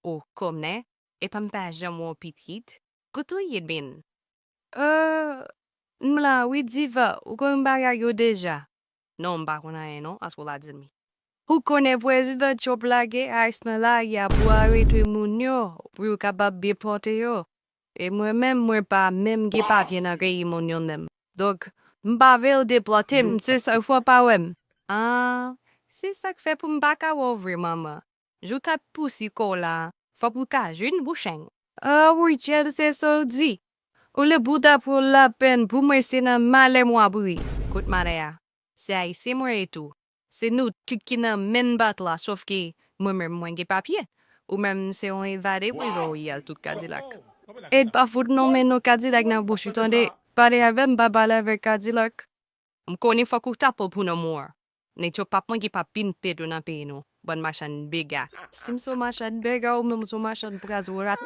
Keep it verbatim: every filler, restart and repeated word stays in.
O, kòmnè, epa m pa janm wè w pitit? Kote w ye, Ben? Euh, m la wi, Diva, ou konn bagay yo deja. Non, m pa konn anyen non, aske w la di m. Ou konnen Prezidan Trump lage ICE nan lari a pou arete moun yo, pou yo kapab depòte yo. E mwen menm, mwen pa menm gen papye nan peyi moun yo menm. Donk, m pa vle yo depòte m, se sa, fò w pa wè m. Ah, se sa k fè pou m pa ka wè w vre, manman. Jou k ap pousi kò w la, fòk ou ka jwenn bouch. Ah, Richard, se sa w di. Ou le bouda pou lapenn, pou mwen se nan malè m w ap ri. Kout malè a. Se Ayisyen mwen ye tou. Se nou tout ki nan menm bat la, sòf ke mwen menm mwen gen papye. Ou menm se yon evade prizon ou ye al tout Kadilak. Ed pa fout nonmen non Kadilak nan bouch ou tande. Pale avè m, pa pale avèk Kadilak. M konnen fòk ou tape pou non mwen. Nèg yo p ap manke pa pin pedo nan peyi nou. Bann machann bega. Si m se yon machann bega, ou menm se yon machann praz rat.